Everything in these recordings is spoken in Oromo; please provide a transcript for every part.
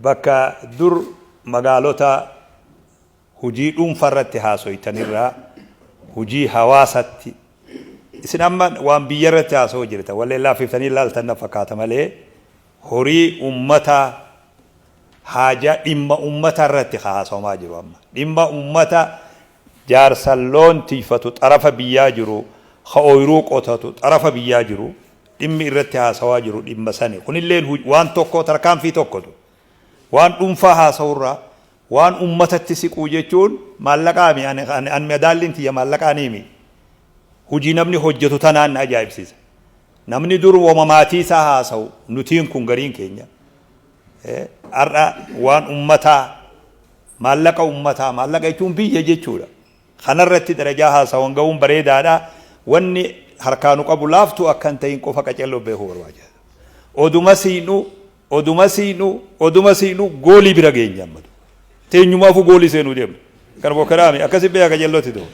Bakka dur magaalota hujii dhuunfa irratti haasoytanirraa hujii hawaasatti isin amma waan biyya irratti haasa'uu jirta wallee laaffiftanii laaltan na fakkaata malee horii ummata haajaa dhimma ummata irratti haasawamaa jiru. Amma dhimma ummata jaarsa loon tiifatu xarafa biyyaa jiru, ka ooyruu qotatu xarafa biyyaa jiru, dhimmi irratti haasawaa jiru dhimma sani. Kunilleen waan tokko, tarkaanfii tokkotu. Waan dhuunfaa haasawurraa waan ummatatti siquu jechuun maallaqaami. An madaalliin tiyya maallaqaaniimi. Hujii namni hojjetu tanaan na ajaa'ibsiisa. Namni dur woma maatii isaa haasawu, nutiin kun gariin keenya har'a waan ummataa, maallaqa ummataa, maallaqa jechuun biyya jechuudha, kanarratti darajaa haasawan ga'uun bareedaadha. Wanni harkaanu qabu laaftuu akka hin ta'in qofa qaceelloo beekuu barbaachisa. Oduma siinu, oduma siinu, oduma siinu goolii bira geenya. Ammatu teenyumaafuu goolii seenuu deemna. Kan bokkaraami akkasi beeka qaceellootti ta'u.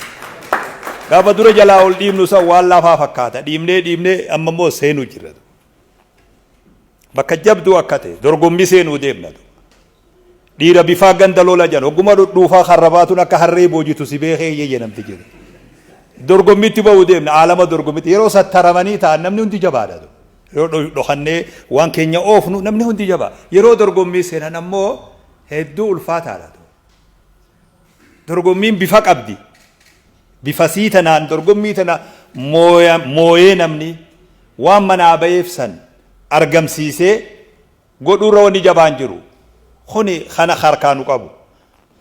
Gaafa dura jalaa ol dhiibnu san waan lafaa fakkaata. Dhiibnee dhiibnee amma immoo seenuu jirra. Bakka jabduu akka ta'e dorgommii seenuu deemna. Dhiira bifaa ganda lola jedhan, hogguma dhudhuufaa karrabaatuun akka harree boojitu si beekee iyyee namti jedhu. Dorgommiitti ba'uu deemna. Aalama dorgommiitti yeroo sattaramanii ta'an namni hundi jabaadha. Yeroo dhokannee waan keenya oofnu namni hundi jabaa. Yeroo dorgommii seenan ammoo hedduu ulfaataadha. Dorgommiin bifa qabdi. Bifa sii tanaan dorgommii tana mooyee namni waan manaa ba'eef san argamsiisee godhuurra wanni jabaan jiru. Kuni kana harkaa nu qabu.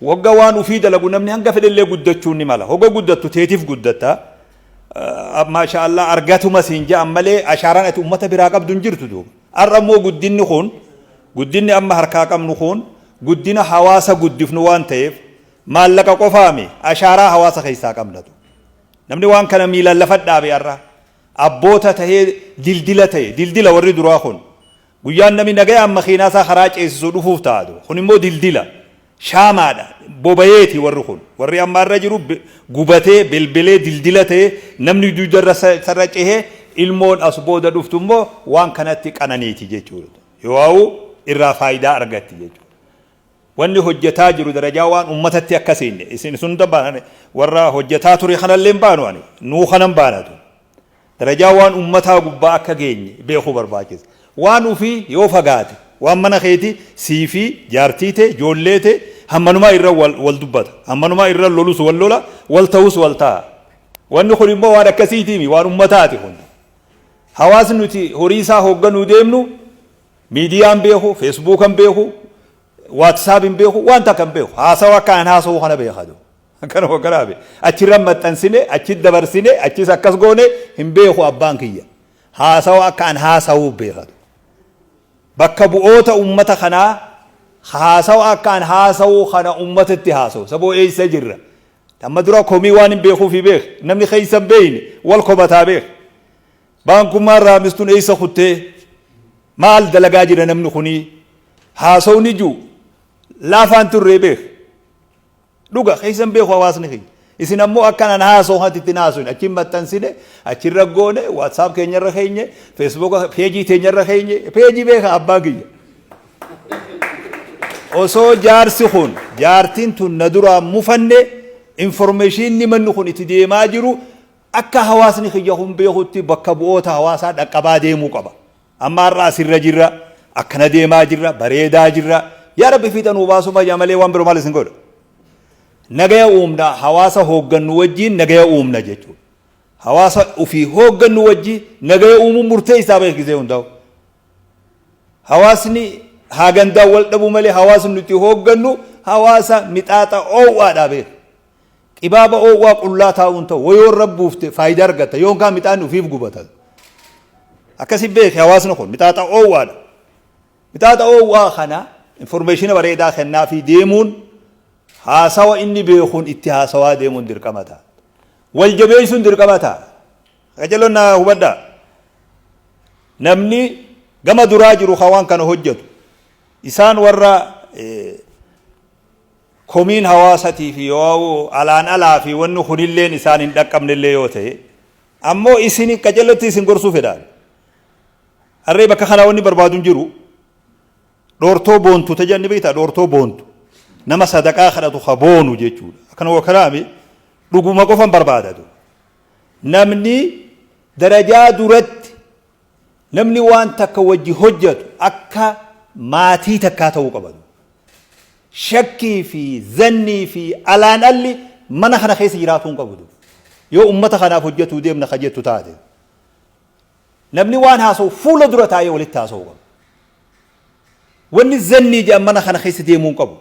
Wagga waan ufii dalagu namni hanga fedhellee guddachuun ni mala. Hogga guddattu teetiif guddatta. Maasha Allah, argatuma siin ja'an malee ashaaraan ati ummata biraa qabdu hin jirtu duuba. Har'a immoo guddinni kun, guddinni amma harkaa qabnu kun, guddina hawaasa guddifnu waan ta'eef maallaqa qofaami, ashaaraa hawaasa keessaa qabnatu. Namni waan kana miilaan lafa dhaabe har'a abboota tahee dildila ta'e, dildila warri duraa kun. Guyyaan namni nagayaan makiinaa isaa karaa ceesisu dhufuuf taatu. Kun immoo dildila. Shaamaadha. Bobayeeti warri kun. Warri amma irra jiru gubatee belbelee dildila ta'ee namni dugdarra sarra cehee ilmoon as booda dhuftu immoo waan kanatti qananiiti jechuudha. Yoo irraa faayidaa argatti jechuudha. Wanni hojjetaa jiru darajaa waan ummatatti akka seenne isin sun warra hojjetaa ture kanallee hin baanu, ani nuu kanan baanatu. Darajaa waan ummataa gubbaa akka geenye beekuu barbaachisa. Waan ufii yoo fagaate, waan mana keeti sii fi jaartii tee, ijoollee tee hammanumaa irra wal dubbata. Hammanumaa irra lolus wal lola, wal ta'us wal ta'a. Wanni kun immoo waan akkasiitiimi, waan ummataati kun. Hawaasni nuti horii isaa hoogganuu deemnu miidiyaan beeku, feesbuukan beeku, waatsaapin beeku, waan takka hin beeku. Haasawa akka an haasa'u kana beekatu. Akkana hogganaabe. Achirra maxxansine, achi dabarsine, achis akkas goone hin beeku abbaan kiyya. Haasawa akka an haasa'u beekatu. Bakka bu'oota ummata kanaa haasawa akka an haasa'u kana ummatatti haasa'u. Saboo eessa jirra? Amma dura komii waan hin beekuufi beek. Namni keessa hin beekne wal komataa beek. Baankummaan raamistuun eessa kuttee? Maal dalagaa jira namni kunii? Haasawni jiru laafaan turree beek. Dhuga keessa hin beeku hawaasni keenya. Isin ammoo akkanaan haasa'u kanatti ittiin haasa'u achiin maxxansine, achirra goone, WhatsApp keenyarra keenye, Facebook peejii teenyarra keenye, peejii beeka abbaa kiyya. Osoo jaarsi kun, jaartiin tun na duraa mufanne, informationni manni kun itti deemaa jiru akka hawaasni kiyya kun beekutti bakka bu'oota hawaasaa dhaqqabaa deemuu qaba. Amma har'a asirra jirra, akkana deemaa jirra, bareedaa jirra. Yaa Rabbi, fiixa nuu baasuu fayyaa malee waan biroo maal isin godha? Nagaya uumna, hawaasa hooggannu wajjin nagaya uumna jechuudha. Hawaasa ofii hooggannu wajjin nagaya uumuun murteessaa beek gisee hundaa'u. Hawaasni haa gandaan wal dhabu malee hawaasni nuti hooggannu hawaasa mixaaxa oowwaadhaa beek. Qibaaba oowwaa qullaa taa'uun ta'u wayoo irra buufte faayidaa argatta, yoon kaan mixaanni ofiif gubata. Akkasi beeki, hawaasni kun mixaaxa oowwaadha. Mixaaxa oowwaa kana informeeshina bareedaa kennaafii deemuun, haasawa inni beekuun itti haasawaa deemuun dirqama ta'a. Wal jabeessuun dirqama ta'a. Qajeelloon na hubadhaa. Namni gama duraa jiru kan waan kana hojjetu isaan warra komiin hawaasatii fi yoo alaan alaa fi wanni kunilleen isaan hin dhaqqabnellee yoo ta'e ammoo isin qajeellotti isin gorsuu fedhaan. Harree bakka kanaa wanni barbaadu hin jiru. Dhoortoo boontu ta jedhan ni beektaa? Dhoortoo boontu. Nama sadaqaa kadhatu ka boonu jechuudha. Akkana waa kalaami dhuguma qofan barbaadatu. Namni darajaa duratti namni waan takka wajji hojjatu akka maatii takkaa ta'uu qaba. Shakkii fi zannii fi alaan alli mana kana keessa jiraatuu hin qabu. Yoo ummata kanaaf hojjatuu deemna ka jettu taate. Namni waan haasa'u fuula dura taa'ee walitti haasa'uu qaba. Wanni zannii jedhan mana kana keessa deemuu hin qabu.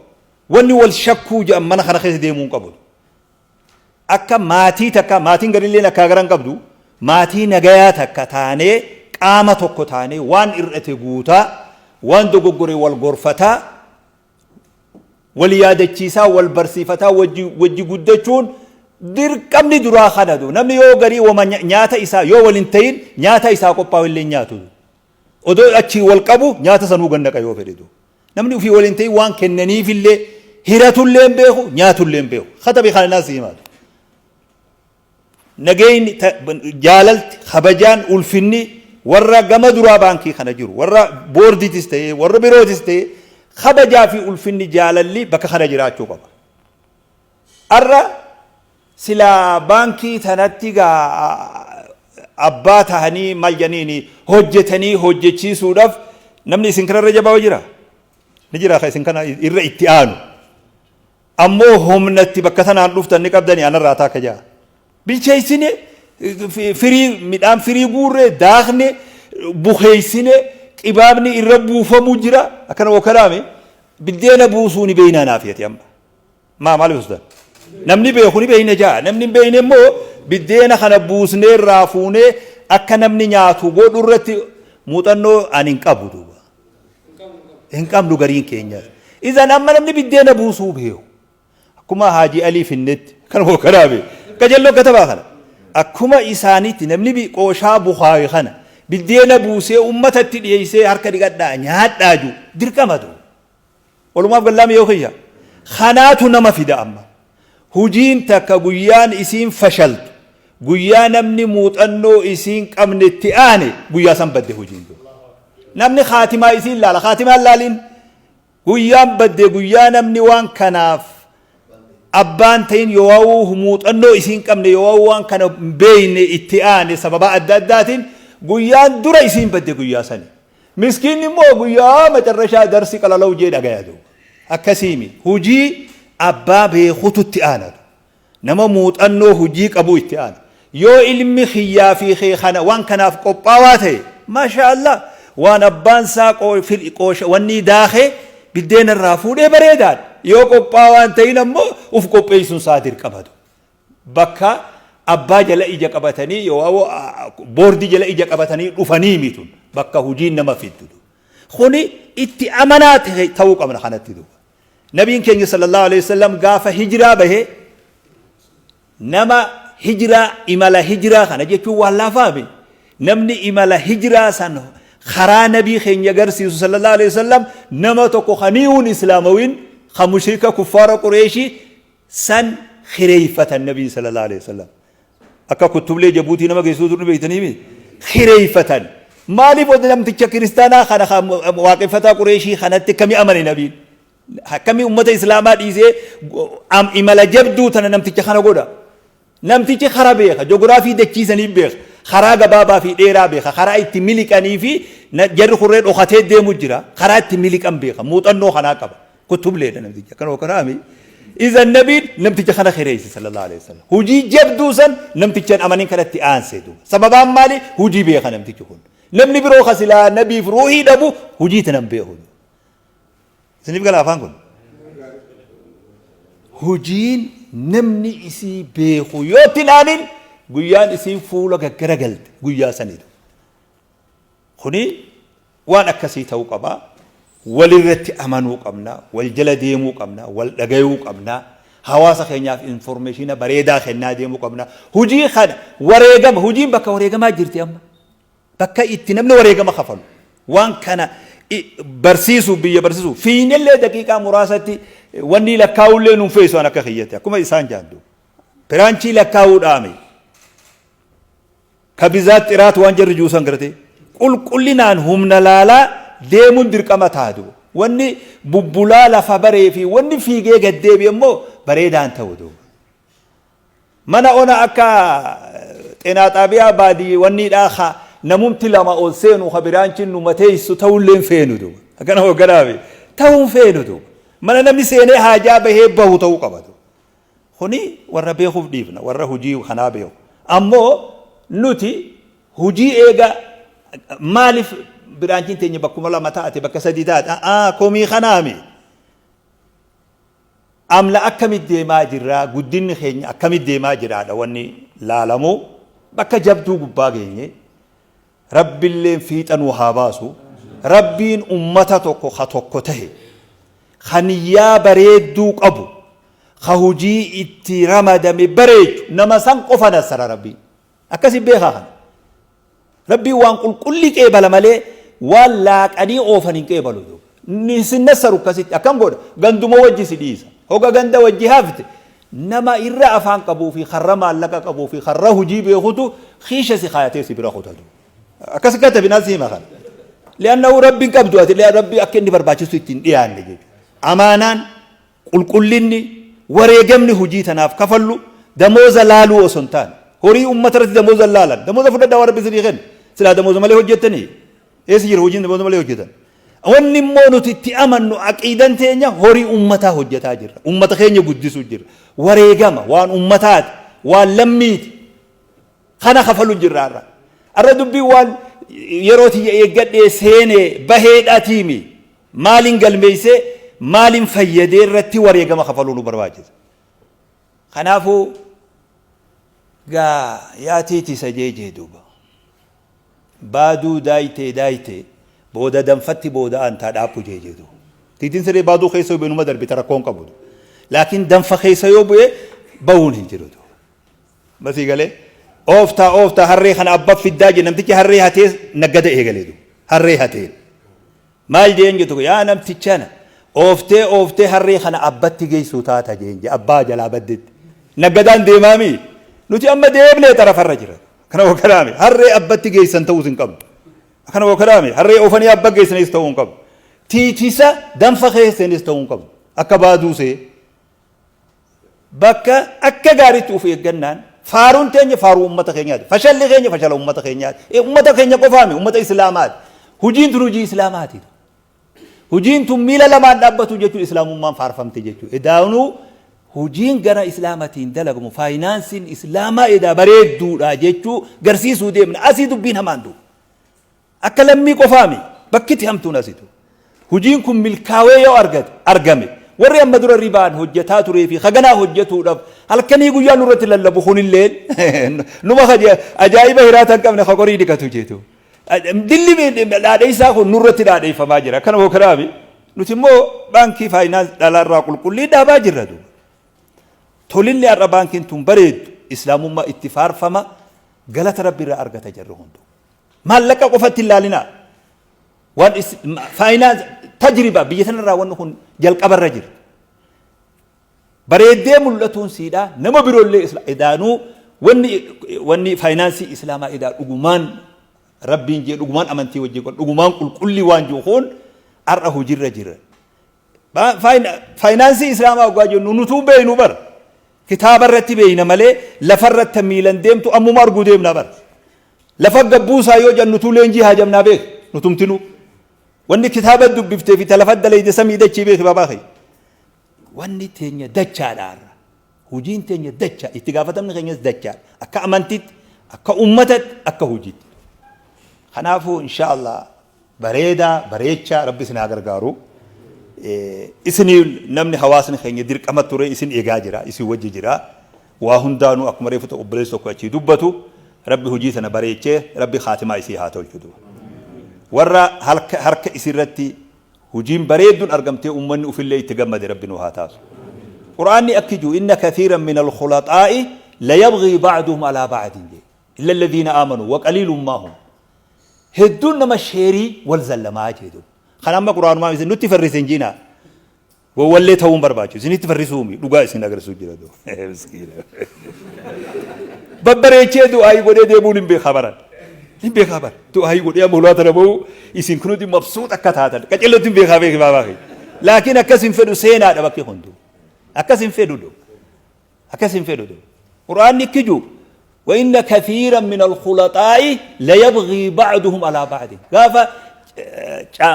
Wanni wal shakkuu jedhan mana kana keessa deemuu hin qabu. Akka maatii takka, maatiin garilleen akkaa gara hin qabdu, maatii nagayaa takka taanee, qaama tokko taanee, waan ir'ate guutaa, waan dogoggore wal gorfataa, wal yaadachiisaa, wal barsiifataa wajji wajji guddachuun dirqamni duraa kana du. Namni yoo garii wama nyaata isaa yoo wal hin ta'in nyaata isaa qophaa'u illee hin nyaatu. Odoo achii wal qabu nyaata sanuu gannaqa yoo fedhe du. Namni ofii wal hin ta'in waan kennaniifillee hiratullee hin beeku, nyaatullee hin beeku. Katabi kana naas himaatu. Nageenyi, jaalalti, kabajaan, ulfinni warra gama duraa baankii kana jiru, warra boordiitis ta'ee, warra birootis ta'ee, kabajaa fi ulfinni jaalalli bakka kana jiraachuu qaba. Har'a silaa baankii tanatti gaa abbaa tahanii maal jedhaniini hojjetanii hojjechiisuudhaaf namni isin kanarra jabaa jira. Ni jira ka isin kana irra itti aanu. Ammoo humnatti bakka tanaan dhuftan ni qabdanii anarraa taakka ja'a. Bilcheessine firii midhaan firii guurre daakne bukeessine qibaabni irra buufamu jira akkana wakalaame biddeena buusuu ni beeynaa naaf yati amma. Maa maaliif ustan? Namni beeku ni beeyna ja'a. Namni hin beeyne immoo biddeena kana buusnee irraa fuunee akka namni nyaatu godhu irratti muuxannoo ani hin qabu duuba. Hin qabnu gariin keenya. Izan amma namni biddeena buusuu beeku. Akkuma Haaji Alii finnetti kan hoogganaa qajeelloo katabaa kana. Akkuma isaaniitti namni qooshaa bukaawe kana biddeena buusee uummatatti dhiyeessee harka dhiqadhaa nyaadhaa jiru dirqama duuba. Walumaaf gallaami yoo kiyya. Kanaatu nama fida amma. Hujiin takka guyyaan isiin fashaltu, guyyaa namni muuxannoo isiin qabne itti aane, guyyaa san badde hujiin tun. Namni khaatimaa isiin laala, khaatimaa hin laalin. Guyyaan badde guyyaa namni waan kanaaf abbaan ta'in yoo muuxannoo isiin qabne yoo waan kana hin beekne itti aane sababa adda addaatiin guyyaan dura isiin badde guyyaa sani. Miskiinni immoo guyyaa macarrashaa darsi qalalaw jee dhagaya duuba. Akkasiimi hujii abbaa beekutu itti aana. Nama muuxannoo hujii qabu itti aana. Yoo ilmi kiyyaa fi kee kana waan kanaaf qophaawaa ta'e maashaa Allah waan abbaan isaa qoosha wanni daakee biddeena irraa fuudhee bareedaadha. Yoo qophaawaa hin ta'in ammoo uf qopheessuun isaa dirqamatu. Bakka abbaa jala ija qabatanii yoo boordii jala ija qabatanii dhufanii mitun bakka hujiin nama fiddu. Kuni itti amanaa ta'uu qabna kanatti duuba. Nabiin keenya sallallahu alaihi wasallam gaafa hijiraa bahe nama hijiraa imala hijiraa kana jechuun waan laafaame namni imala hijiraa san karaa nabii keenya agarsiisu sallallahu alaihi wasallam nama tokko kaniiwun islaamawiin ka mushrika kuffaara qureeshii san kireeyfatan nabiin sallallahu alaihi wasallam. Akka kuttublee Jabuutii nama geessuu turni beektanii mi? Kireeyfatan. Maaliif odda namticha kiristaanaa kana waaqeffataa Qureeshii kanatti akkamii amane nabiin? Akkamii ummata islaamaa dhiisee imala jabduu tana namticha kana godha? Namtichi kara beeka, jogiraafii dachiisanii beeka, karaa gabaabaa fi dheeraa beeka, karaa itti miliqanii fi jarri kurree dhokatee deemu jira, karaa itti miliqan beeka, muuxannoo kanaa qaba. Kutubleedha namtichi akkana akkanaami. Izan nabiin namticha kana kireesse sallallahu alaihi wasallam. Hujii jabduu san namticha hin amanin kanatti aansee duuba. Sababaan maali? Hujii beeka namtichi kun. Namni biroo ka silaa nabiif ruuhii dhabu hujii tana hin beeku. Isiniif gala afaan kun? Hojiin namni isii beeku yoo itti hin aanin guyyaan isiin fuula gaggaragalte guyyaa saniidha. Kuni waan akkasii ta'uu qaba. Walirratti amanuu qabna, wal jala deemuu qabna, wal dhagayuu qabna. Hawaasa keenyaaf informeeshina bareedaa kennaa deemuu qabna. Hojii kana wareegama, hojiin bakka wareegamaa jirti amma. Bakka itti namni wareegama kafalu. Waan kana barsiisuu biyya barsiisuu fiinellee daqiiqaa muraasatti wanni lakkaa'ullee nuun feesu an akka kiyyatti akkuma isaan jaaddu. Piraanchii lakkaa'uu dhaame. Ka bizaat xiraat waan jarri juusan gartee qulqullinaan humna laalaa deemuun dirqama taatu. Wanni bubbulaa lafa baree fi wanni fiigee gad deebi'e immoo bareedaan ta'u duuba. Mana ona akka xeenaa xaabiyaa baadii wanniidhaa ka namumti lama ol seenu ka biraanchin numa teessu ta'ullee hin feenu duuba. Akkana hogganaafi ta'uu hin feenu duuba. Mana namni seenee haajaa bahee bahu ta'uu qaba duuba. Kuni warra beekuuf dhiifna warra hujii kanaa beeku. Ammoo nuti hujii eega maaliif biraanchiin teenya bakkuma lama taate bakka sadii taate a'aa komii kanaami. Amla akkamit deemaa jirra guddinni keenya akkamit deemaa jiraadha wanni laalamu bakka jabduu gubbaa geenye Rabbilleen fiixa nuu haa baasu Rabbiin ummata tokko ka tokko tahe ka niyyaa bareedduu qabu ka hujii itti ramadame bareechu nama san qofa nassara Rabbiin akkasi beekaa kana Rabbiin waan qulqullii qeebala malee waan laaqanii oofan hin qeebalu. Ni sin nassaru akkasitti akkam godha ganduma wajji si dhiisa. Hoga ganda wajji hafte nama irra afaan qabuu fi karra maallaqa qabuu fi karra hujii beekutu kiisha si kaayatee si bira kutatu. Akkas katabi naan si hima kana. Li'annahu Rabbiin qabdu ati Rabbi akka inni barbaachisu ittiin dhiyaanne jechuudha. Amaanaan Qulqullinni, wareegamni hujii tanaaf kafallu damooza laaluu osoo hin taane, horii ummata irratti damooza hin laalan. Damooza fudhadhaa waan Rabbi isinii kenne. Silaa damooza malee hojjettanii? Eessa jira hojiin damooza malee hojjetan? Wanni immoo nuti itti amannu aqiidan teenya horii ummataa hojjetaa jirra. Ummata keenya guddisuu jirra. Wareegama waan ummataati, waan lammiiti. Kana kafalu jirra har'a. Har'a dubbiin waan yeroo tiyya eeggadhee seenee baheedhaatiimi. Maaliin galmeessee maaliin fayyadee irratti wareegama kafaluu nu barbaachisa. Kanaafuu gaa yaatii tisa jeejee duuba. Baaduu daaytee daaytee booda danfatti booda aantaa dhaaphu jeejee duuba. Tiitiin siree baaduu keessa yoo bu'e numa darbita rakkoon qabu. Laakiin danfa keessa yoo bu'e bahuun hin jiru. Masii galee ooftaa ooftaa harree kana abba fiddaa jedhe namtichi harree hatee naggada eegalee duuba. Harree hatee. Maal jeen jettu yaa namtichana ooftee ooftee harree kana abbatti geessuu taata jeen je abbaa jalaa baddetti. Naggadaan deemaami nuti amma deemnee xarafarra jira. Kana wakalaame harree abbatti geessan ta'uus hin qabdu. Kana wakalaame harree oofanii abba geessanis ta'uu hin qabdu. Tiitisa danfa keessanis ta'uu hin qabdu. Akka baaduusee Bakka akka gaariitti of eeggannaan faaruun teenya faaruu ummata keenyaati. Fashalli keenya fashala ummata keenyaati. Ummata keenya qofaami ummata islaamaati. Hujiin tun hujii islaamaati. Hujiin tun miila lamaan dhaabbatu jechuun islaamummaan faarfamte jechuudha. Edaanuu hujiin gara islaamatiin dalagamu faayinaansiin islaamaa edaa bareedduudha jechuu garsiisuu deemna. Asii dubbiin hamaan duuba. Akka lammii qofaami bakkiti hamtuun asitu. Hujiin kun milkaawee yoo argate, argame, warri amma dura ribaan hojjataa turee fi ka ganaa hojjatuudhaf halkanii guyyaa nurratti lallabu kunilleen numa ka ajaa'iba hiraata hin qabne ka qorii dhiqatu jeetu. Dilli dhaadheessaa kun nurratti dhaadheeffamaa jira. Akkana hoo kanaami nuti immoo baankii faayinaans dhalaarraa qulqullii dhaabaa jirra duuba. Tolinni har'a baankiin tun bareeddu islaamummaa itti faarfama galata rabbi irraa argata jarri hunduu. Maallaqa qofatti hin laalinaa. Waan faayinaans tajriba biyya sanarraa wanni kun jalqabarra jira. Bareeddee mul'atuun siidhaa nama biroollee idaanuu wanni wanni faayinaansii islaamaa idaa dhugumaan rabbiin jee dhugumaan amantii wajjin dhugumaan qulqullii waan jiru kun har'a hojiirra jira. Faayinaansii islaamaa hoggaa jennu nutuu beeynu bar. Kitaaba irratti beeyna malee lafa irratti miilan deemtu ammuma arguu deemna bar. Lafa gabbuusaa yoo jennu nutuu leenjii haajamnaa beek nutumtinuu. Wanni kitaaba dubbiftee fi ta lafa dalayde samii dachii beeki baabaa kee. Wanni teenya dachaadha har'a. Hojiin teenya dacha itti gaafatamni keenyas dachaadha. Akka amantiitti, akka ummatatti, akka hojiitti. Kanaafuu insha Allah Bareedaa bareechaa rabbi isin haa gargaaru. Isin namni hawaasni keenya dirqama ture isin eegaa jira isin wajji jira. Waa hundaanuu akkuma reefu ta'u obboleessi tokko achii dubbatu rabbi hojii tana bareechee rabbi kaatimaa isii haa tolchu duuba. Warra harka harka isirratti hojiin bareedduun argamtee ummanni ufillee itti gammade rabbi nu haa taasu. Qur'aanni akki jiru inna kathiiran min al-khulaxaa'i la yabghii ba'duhum alaa ba'din jedhe. Illa alladhiina aamanu wa qaliilun maa hum. Hedduun nama sheerii wal zallamaa jee duuba. Kan amma quraanumaa isin nutti farrise hin jiinaa. Gowwallee ta'uu hin barbaachisu. Isinitti farrisuumi dhugaa isin agarsiisuu jira duuba. Miskiina. Babbareechee du'aayii godhee deemuun hin beeka baran. Hin beekaa bara. Du'aayii godhee amma hulaa tana bahu isin kunuti mabsuut akka taatan qacellotti hin beekaa beeki baabaa kee. Laakiin akkas hin fedhu seenaadha bakki kun duuba. Akkas hin fedhu duuba. Akkas hin fedhu duuba. Qur'aanni kiju وإن كثيرا من الخلطاء ليبغي بعضهم على بعض gaafa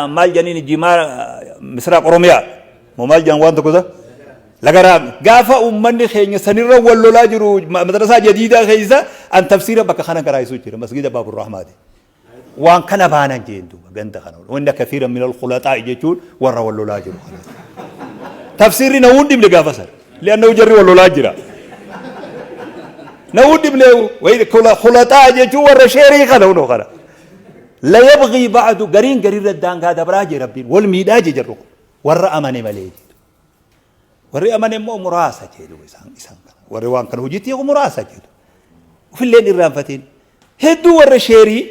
maal janiin jimaa misraaq oromiyaa moo maal jedhan waan tokko laga raabne gaafa ummanni keenya sanirra wal lolaa jiru madrasaa jadiidaa keessa an tafsiira bakka kana garaayisuu jira masgida baabur rahmaati waan kana baanan jeen duuba ganda kana wanni kathiira min alkhulaxaa'i jechuun warra wal lolaa jiru kana tafsiirri na hundi dhibne gaafa san li'annahu jarri wal lolaa jira na hundi dhibne khulaxaa jechuun warra sheerii kana hunoo kana la yabghii ba'du gariin gariirra daangaa dabraa jee rabbiin wal miidhaa jee jarru warra amane malee jedhu. Warri amane immoo muraasa jedhu isaan isaan kana. Warri waan kana hojiitti hiiku muraasa jedhu. Ofillee hin irraanfatiin. Hedduu warra sheerii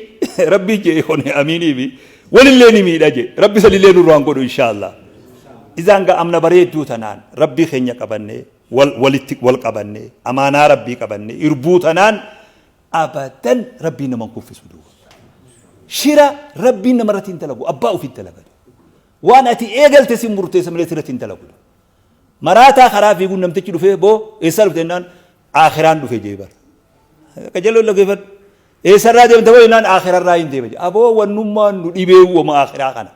rabbii jee kone amiinii fi walillee ni miidha jee. Rabbi sanillee nurraan godhu inshaallah. Isaan gaa amna bareedduu tanaan rabbii keenya qabannee wal walitti wal qabannee amaanaa rabbii qabannee irbuu tanaan abadan rabbiin nama hin kuffisu duuba. Shira rabbiin namarratti hin dalagu abbaa ofitti dalaga. Waan ati eegalte sin murteessa malee sirratti hin dalagu. Maraataa karaa fiiguun namtichi dhufee boo eessaa dhufte jennaan aakhiraan dhufe jee bara. Qajeeloo dhageeffadhu. Eessarraa deemte boo jennaan aakhirarraa hin deema jee. Aboo wannummaan nu dhibee wama aakhiraa kana.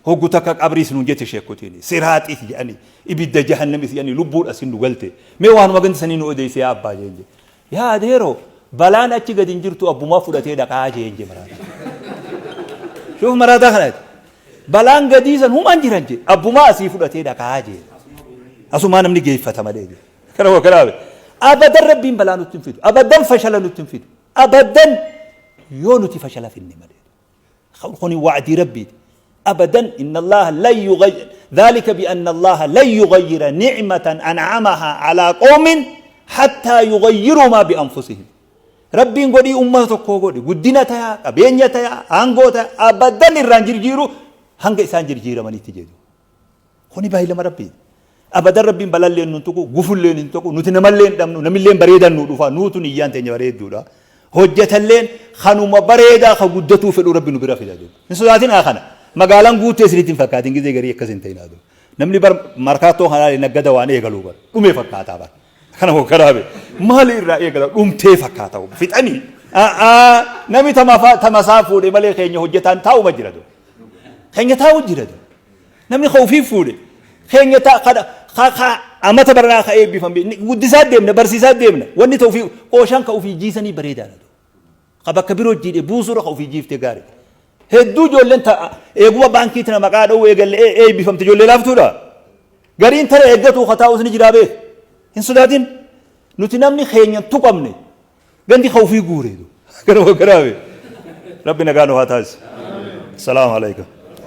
Hoggu takka qabriis nuun jette sheekkotiin siraaxiis jedhanii ibidda jahannamis jedhanii lubbuun asin nu galte. Mee waanuma ganda sanii nu odeesse yaa abbaa jeen jee. Yaa adeeroo balaan achi gadi hin jirtu abbumaa fudhatee dhaqaa jeen jee maraataa. Shuuf maraataa kana. Balaan gadii san humaan jiran jee abbumaa asii fudhatee dhaqaa jee. Asumaa namni geeffata malee jee. Kana waa kanaa abadan rabbiin balaa nutti hin fidu. Abadan fashala nutti hin fidu. Abadan yoo nuti fashala finne malee. Kuni wa'dii rabbiiti. Abadan inna Allaha lan yughayyir dhalika bi anna Allaha lan yughayyira ni'matan an'amaha ala qawmin hatta yughayyiru ma bi anfusihim. Rabbiin godhii ummata tokkoo godhi guddina tayaa qabeenya tayaa aangoo tayaa abadan irraan jirjiiru hanga isaan jirjiiramanitti jedhu. Kuni baay'ilama Rabbiiti. Abadan Rabbiin balalleen nun tuqu, gufulleen hin tuqu, nuti namallee hin dhabnu, namilleen bareedan nu dhufa, nuutu niyyaan teenya bareedduudha. Hojjatalleen kanuma bareedaa ka guddatuu fedhu Rabbi nu bira fida jedhu. Hin sodaatin haa kana. Magaalaan guuttee isinitti hin fakkaatin gizee garii akkas hin ta'in haa Namni bar markaattoo kanaa naggada waan eegaluu bar dhumee fakkaataa bar. Kana hoo karaa be maali irraa eegala dhumtee fakkaata fixanii. Nami tamasaa fuudhe malee keenya hojjetaan taa'uma jira. Keenya taa'u jira. Namni ka ofii fuudhe keenya ta ka ka ka amata baranaa ka eebbifame guddisaa deemna barsiisaa deemna wanni ta ofii qooshaan ka ofii jiisanii bareedaadha. Ka bakka biroo jiidhe buusuura ka ofii jiifte gaarii. Hedduu ijoolleen ta eeguma baankii tana maqaa dha'uu eegalle eebbifamte ijoollee laaftuudha. Gariin tana eeggatuu ka taa'us ni jiraa beek. Hin sodaatin nuti namni keenya hin tuqamne gandi ka ofii guure. Gara garaabe. Rabbi nagaa nu haa taasisu. Salaamu alaikum.